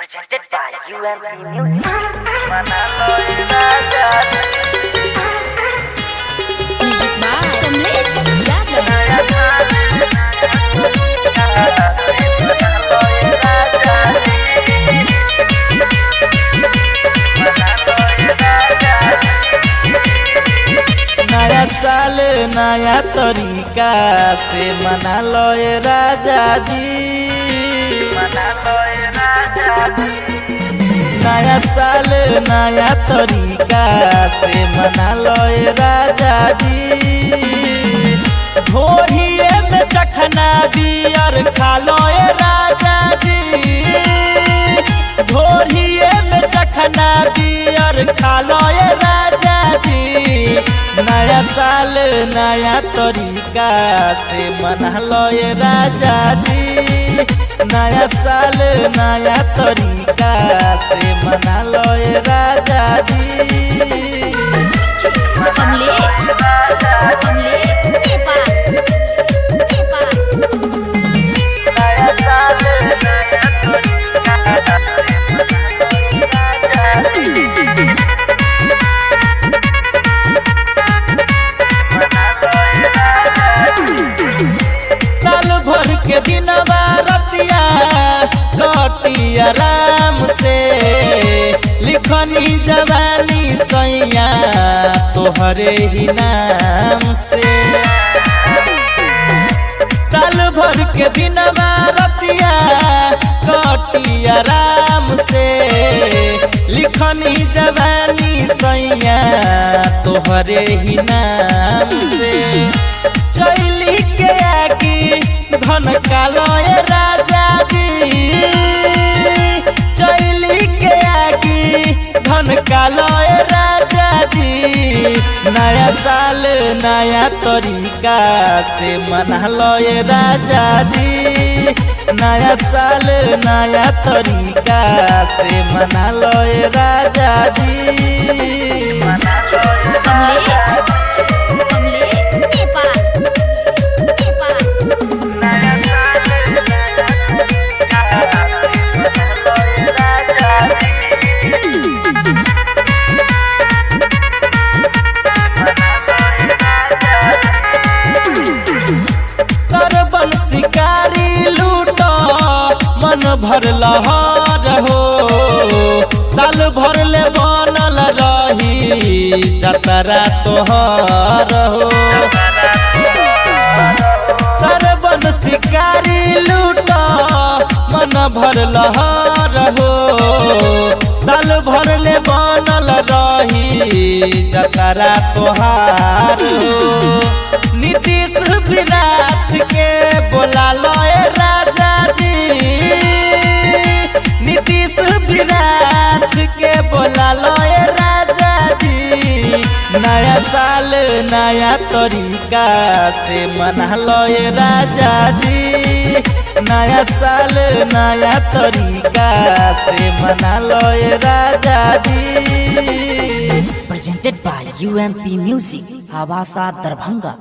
Presented by UMP Music. Music by Kamlesh Yadav. नया साल नया तरीका से मना लो ये राजा जी। नया साल नया तरीका से मना लो ये राजा जी। भोरिए में चखना बियर खा लो ये राजा जी। भोरिए में चखना बियर खा लो ये राजा जी। नया साल नया तरीका से मना लो ये राजा जी। नया साल नया तरीका से मना लो ये राजा जी। कमलेश कमलेश नेपाल नेपाल। साल भर के दिनवा रतिया कटी आराम से, लिखनी जवानी सैया तोहरे ही नाम से। साल भर के दिनवा रतिया कटी आराम से, लिखनी जवानी सैया तोहरे ही नाम से। चैली के आगी धन कालो ए राजा जी। चैली के आगी धन कालो ए राजा जी। नया साल नया तरीका से मना लो ये राजा जी। नया साल नया तरीका से मना लो ये राजा जी। कमलेश कमलेश नेपाल नेपाल। सरबन शिकारी लूटो मन भर लहर हो, साल भर ले बनल रही जतरा तोहर हो। सरबन शिकारी लूटो मन भर लहर हो, साल भर ले बनल रही जतरा तोहार हो। नीतीश विराट के बोला लो ए राजा जी। नीतीश विराट के बोला लो ए राजा जी। नया साल नया तरीका से मना लो ए राजा जी। नया साल नया तरीका से मना लो ए राजा जी। Presented by UMP Music. Hawasa Darbhanga.